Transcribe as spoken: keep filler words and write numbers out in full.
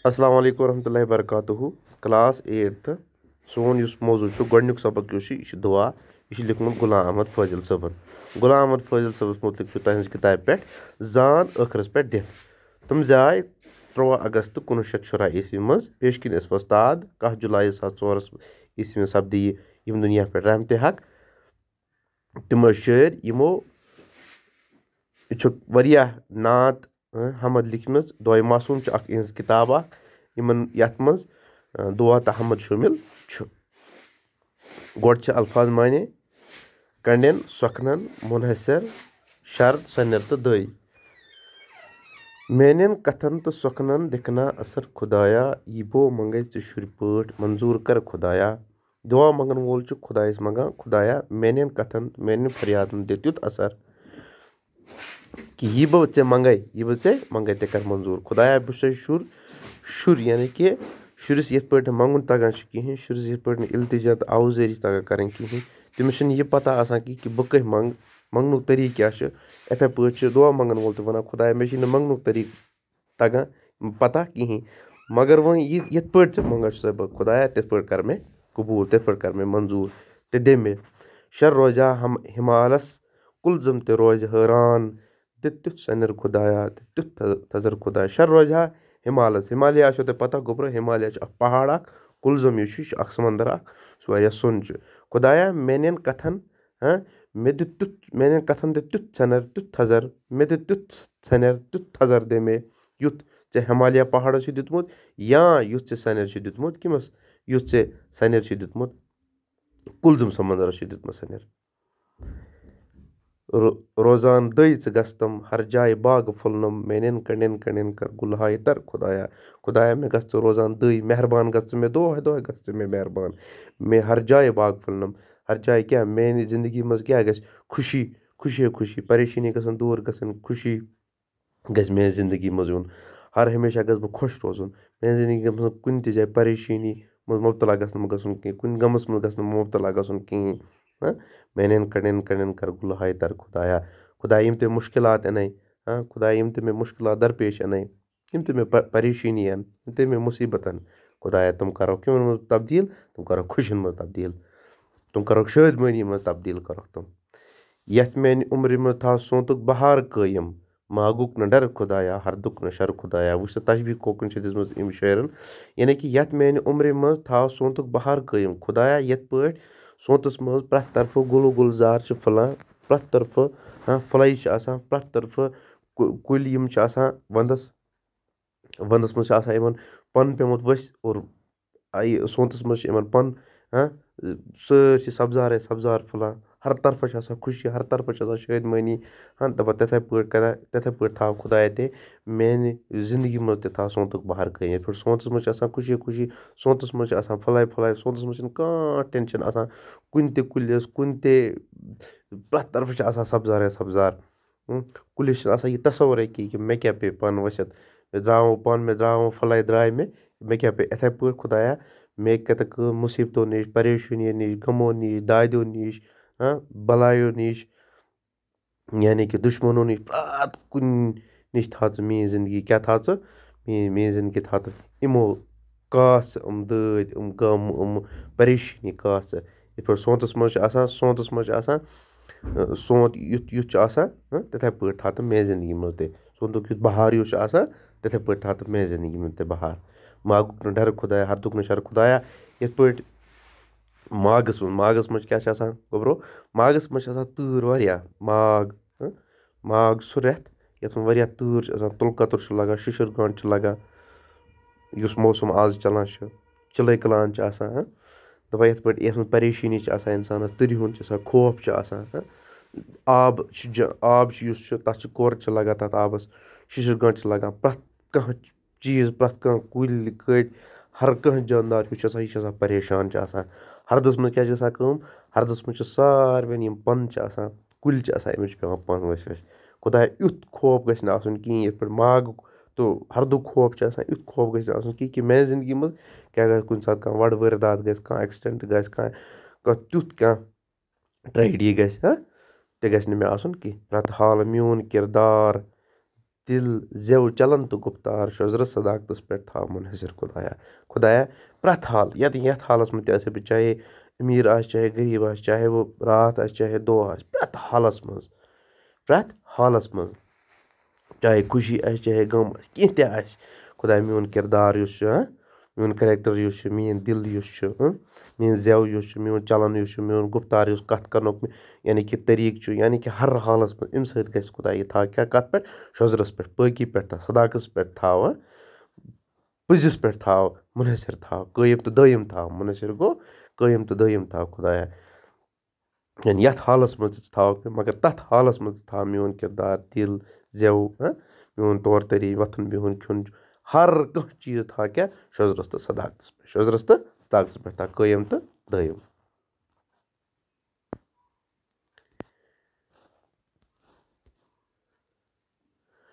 السلام علیکم ورحمۃ اللہ وبرکاتہ۔ کلاس ایٹتھ، سون یُس موضوع چھُ، گۄڈٕنیُک سبق یُس چھُ، یہِ چھُ دُعا۔ یہِ چھُ لیوٗکھمُت غلام احمد فٲضل صٲبن۔ غلام احمد فٲضل صٲبس مُتعلِق چھُ تُہٕنٛزِ کِتابہِ پٮ۪ٹھ زان ٲخرس پٮ۪ٹھ دِتھ۔ تِم زاے تُرٛواہ اگست کُنوُہ شیٚتھ شُراہ عیسوی منٛز۔ پیشکِنۍ ٲسۍ وۄستاد۔ کاہ جُلایی زٕ ساس ژورس عیسوی منٛز سپدِ یہِ یِم دُنیا پٮ۪ٹھ رحمتِ حق۔ تِم ٲسۍ شٲعر، یِمو چھُ واریاہ نعت، اۭں، حمد لیکھمٕژ۔ دعائے معصوم چھِ اکھ اِہِنٛز کِتاب اکھ، یِمن، یَتھ منٛز، اۭں، دعا تہٕ حمد شٲمِل چھُ۔ گۄڈٕ چھِ الفاظ معنی، کنڈٮ۪ن، سۄکھنن، منحصر، شر، سنر تہٕ دٔے۔ میانٮ۪ن کتھن تہٕ سۄکھنن دِکھ نا اثر خدایا، یہِ بو منگے ژٕ شُرۍ پٲٹھۍ منظور کر خدایا۔ دعا منگن وول چھُ خدایس منگان، خدایا، میانٮ۪ن کتھن، میانٮ۪ن فریادن دِ تیُتھ اثر کہِ یہِ بہٕ ژےٚ منگے، یہِ بہٕ ژےٚ منگے، تہِ کر منظور۔ خدایا، بہٕ چھُسے شُر، شُر، یعنی کہِ شُرِس یِتھ پٲٹھۍ نہٕ منگُن تگان چھُ کِہینۍ، شُرِس یِتھ پٲٹھۍ نہٕ التجا تہٕ آوزٲری چھِ تگان کرٕنۍ کِہینۍ، تٔمِس چھُنہٕ یہِ پتہ آسان کہِ، کہِ بہٕ کٔہۍ منگ، منگنُک طریٖقہٕ کیٛاہ چھُ۔ یِتھے پٲٹھۍ چھُ دعا منگن وول تہِ ونان، خدایا، مےٚ چھُے نہٕ منگنُک طریٖقہٕ تگان پتہ کِہینۍ، مگر وۄنۍ یہِ، یِتھ پٲٹھۍ ژٕ منگان چھُسے بہٕ، خدایا، تِتھ پٲٹھۍ کر مےٚ قبوٗل، تِتھ پٲٹھۍ کر مےٚ منظوٗر تہٕ دِ مےٚ۔ شر روزِ ہا ہم، ہمالس کُلزم تہِ روزِ حٲران، دِ تیُتھ سنیر خدایا، دِ تیُتھ تھز-، تھزر خدایا۔ شر روزِ ہا ہمالس۔ ہمالیہ آسیو تۄہہِ پتہ، گوٚبرو، ہمالیہ چھُ اکھ پہاڑ اکھ، کُلزم یُس چھُ، یہِ چھُ اکھ سمندر اکھ، سُہ چھُ واریاہ سۄن چھُ۔ خدایا، میانٮ۪ن کتھن، ہاں، مےٚ دِ تیُتھ، میانٮ۪ن کتھن دِ تیُتھ سنیر، تیُتھ تھزر، مےٚ دِ تیُتھ سنیر، تیُتھ تھزر دِ مےٚ، یُتھ ژےٚ ہمالیہ پہاڑس چھُ دیُتمُت، یا یُتھ ژےٚ سنیر چھُ دیُتمُت، کٔمِس؟ یُتھ ژےٚ سنیر چھُ دیُتمُت کُلزم سمندرس چھُ دیُتمُت سنیر۔ رو-، روزان دٔے ژٕ گژھتم، ہر جایہِ باغ پھُلنم، میانٮ۪ن کنڈٮ۪ن کنڈٮ۪ن کر گُلہایہِ تر خدایا۔ خدایا، مےٚ گژھ ژٕ روزان دٔے، مہربان گژھ ژٕ مےٚ، دۄہے دۄہے گژھ ژٕ مےٚ مہربان۔ مےٚ ہر جایہِ باغ پھُلنم، ہر جایہِ کیٛاہ، میانہِ زندگی منٛز کیٛاہ گژھِ؟ خوشی، خوشی، خوشی، پریشٲنی گژھن دوٗر گژھٕنۍ، خوشی گژھِ میانہِ زندگی منٛز یُن۔ ہر ہمیشہ گژھٕ بہٕ خۄش روزُن۔ میانہِ زندگی منٛز کُنہِ تہِ جایہِ پریشٲنی منٛز مبتلا گژھنہٕ بہٕ گژھُن کینٛہہ، کُنہِ غمس منٛز گژھنہٕ بہٕ مبتلا گژھُن کِہیٖنۍ۔ ہاں، میانٮ۪ن کنڈٮ۪ن کنڈٮ۪ن کر گُلہایہِ تر خدایا۔ خدایا، یِم تہِ مُشکلات اَنے، ہاں، خدایا، یِم تہِ مےٚ مُشکلات درپیش اَنے، یِم تہِ مےٚ پ-، پریشٲنی اَن، یِم تہِ مےٚ مُصیٖبت اَن، خدایا، تِم کرو کِمن منٛز تبدیٖل؟ تِم کرو خوشین منٛز تبدیٖل، تِم کرو شٲدمٲنی منٛز تبدیٖل کرو تِم۔ یَتھ میانہِ عمرِ منٛز تھاو سونتُک بہار قٲیِم، ماگُک نہٕ ڈر خدایا، ہردُک نہٕ شر خدایا۔ وٕچھ سا، تشبیہ کوکُن چھِ دِژمٕژ أمۍ شٲعرن، یعنی کہِ یَتھ میانہِ عمرِ منٛز تھاو سونتُک بہار قٲیِم خدایا، یِتھ پٲٹھۍ سونتس منٛز پرٛٮ۪تھ طرفہٕ گُلہٕ گُلزار چھِ پھٔلان، پرٛٮ۪تھ طرفہٕ، ہاں، پھٔلے چھِ آسان، پرٛٮ۪تھ طرفہٕ کُ-، کُلۍ یِم چھِ آسان ونٛدس، ونٛدس منٛز چھِ آسان یِمن پن پیومُت ؤسۍ اور آ، یہِ سونتس منٛز چھِ یِمن پن، ہاں، سٲرسٕے سبزارے سبزار پھٔلان، ہر طرفہٕ چھِ آسان خوشی، ہر طرفہٕ چھِ آسان شٲدمٲنی۔ ہاں، دَپان تِتھے پٲٹھۍ کرا، تِتھے پٲٹھۍ تھاو خدایا تہِ میانہِ زندگی منٛز تہِ تھاو سونتُک بہار قٲیِم۔ یِتھ پٲٹھۍ سونتس منٛز چھِ آسان خوشی خوشی، سونتس منٛز چھِ آسان پھٔلاے پھٔلاے، سونتس منٛز چھِنہٕ کانٛہہ ٹینشن آسان کُنہِ تہِ کُلِس، کُنہِ تہِ، پرٛٮ۪تھ طرفہٕ چھِ آسان سبزارے سبزار۔ ہُم، کُلِس چھُنہٕ آسان یہِ تصورے کینٛہہ کہِ مےٚ کیٛاہ پیٚیہِ پَن ؤسِتھ۔ مےٚ درٛاو پَن، مےٚ درٛاو پھٔلاے درٛاے مےٚ، مےٚ کیٛاہ پیٚیہِ؟ یِتھَے پٲٹھۍ خۄدایا، مےٚ کَتہِ کٔر مُصیٖبتو نِش، پریشٲنیو نِش، غمو نِش، دادیو نِش، ہاں، بَلایو نِش، یعنی کہِ دُشمَنو نِش، پرٛٮ۪تھ کُنہِ نِش تھاو ژٕ میٛٲنۍ زِندگی۔ کیٛاہ تھاو ژٕ؟ میٛٲنۍ، میٛٲنۍ زِندگی تھاو ژٕ یِمو کاسہٕ، یِم دٲدۍ، یِم غم، یِم پریشٲنی کاسہٕ۔ یِتھ پٲٹھۍ سونتس منٛز چھُ آسان، سونتس منٛز چھُ آسان، اۭں، سونت یُتھ، یُتھ چھُ آسان، اۭں، تِتھے پٲٹھۍ تھاو تہٕ میانہِ زندگی منٛز تہِ۔ سونتُک یُتھ بہار ہیوٗ چھُ آسان، تِتھے پٲٹھۍ تھاو تہٕ میانہِ زندگی منٛز تہِ بہار۔ ماگُک نہٕ ڈر خدایا، ہردُک نہٕ شر خدایا۔ یِتھ پٲٹھۍ ماگس منٛز، ماگس منٛز کیٛاہ چھُ آسان، گوٚبرو؟ ماگس منٛز چھِ آسان تۭر واریاہ۔ ماگ، اۭں، ماگ سُہ رٮ۪تھ، یَتھ منٛز واریاہ تۭر چھِ آسان، تُلہٕ کَتُر چھُ لَگان، شِشُر گانٛد چھُ لَگان، یُس موسم آز چَلان چھُ، چِلَے کَلان چھِ آسان، ہاں۔ دَپان یِتھ پٲٹھۍ یَتھ منٛز پریشٲنی چھِ آسان اِنسانَس، تۭرِ ہُنٛد چھُ آسان، خوف چھُ آسان، ہاں۔ آب چھُ ج-، آب چھُ یُس چھُ، تَتھ چھِ کورٕ چھِ لَگان تَتھ آبَس، شِشُر گانٛد چھِ لَگان، پرٛٮ۪تھ کانٛہہ چیٖز، پرٛٮ۪تھ کانٛہہ کُلۍ کٔٹۍ، ہر کانٛہہ جاندار یُس چھُ آسان، یہِ چھُ آسان پریشان چھُ آسان۔ ہردَس منٛز کیٛاہ چھِ گژھان کٲم؟ ہردَس منٛز چھِ ساروِیَن یِم پَن چھِ آسان، کُلۍ چھِ آسان، یِمَن چھِ پٮ۪وان پَن ؤسۍ ؤسۍ۔ خۄدایا، یُتھ خوف گژھِ نہٕ آسُن کِہیٖنۍ، یِتھ پٲٹھۍ ماگُک تہٕ ہردُک خوف چھُ آسان، یُتھ خوف گژھِ نہٕ آسُن کِہیٖنۍ، کہِ میٛانہِ زِندگی منٛز کیٛاہ گژھِ، کُنہِ ساتہٕ کانٛہہ وَڑٕ وٲرۍ داتھ گژھِ، کانٛہہ accident گژھِ، کانٛہہ، کانٛہہ تیُتھ کانٛہہ tragedy گژھِ، ہاں، تہِ گژھِ نہٕ مےٚ آسُن کینٛہہ۔ رَٹہٕ حال میون کِردار، دِل، زٮ۪و، چلن تہٕ گُفتار شۄزرس صداقتس پٮ۪ٹھ تھاو منحصر خۄدایا۔ خۄدایا، پرٛٮ۪تھ حال، یتھ، یتھ حالس منٛز تہِ آسے بہٕ، چاہے أمیٖر آسہِ، چاہے غریٖب آسہِ، چاہے بہٕ راتھ آسہِ، چاہے دۄہ آسہِ، پرٛٮ۪تھ حالس منٛز، پرٛٮ۪تھ حالس منٛز، چاہے خوشی آسہِ، چاہے غم آسہِ، کینٛہہ تہِ آسہِ، خۄدایا، میون کردار یُس چھُ، ہاں، میون character یُس چھُ، میٲنۍ دِل یُس چھُ، ہاں، میٲنۍ زٮ۪و یُس چھُ، میون چلن یُس چھُ، میون گُفتار یُس، کتھ کرنُک، یعنی کہِ طریٖقہٕ چھُ، یعنی کہِ ہر حالس منٛز، امہِ سۭتۍ گژھِ خۄدایا یہِ تھاو کیٛاہ، کتھ پٮ۪ٹھ؟ شۄزرس پٮ۪ٹھ، پٲکی پٮ۪ٹھ تھاو، صداقتس پٮ۪ٹھ تھاو، پٔزِس پٮ۪ٹھ تھاو، منحصر تھاو، قٲیِم تہٕ دٲیِم تھاو، منحصر گوٚو قٲیِم تہٕ دٲیِم تھاو خۄدایا۔ یعنی یَتھ حالَس منٛز تہِ ژٕ تھاوَکھ مےٚ، مگر تَتھ حالَس منٛز تہِ تھاو میون کِردار، دِل، زٮ۪و، ہہ، میون طور طریٖقہٕ، وۄتھُن بِہُن، کھیوٚن، ہر کانٛہہ چیٖز تھاو کیٛاہ؟ شۄزرَس تہٕ صداقتَس پٮ۪ٹھ، شۄزرَس تہٕ صداقتَس پٮ۪ٹھ تھاو قٲیِم تہٕ دٲیِم۔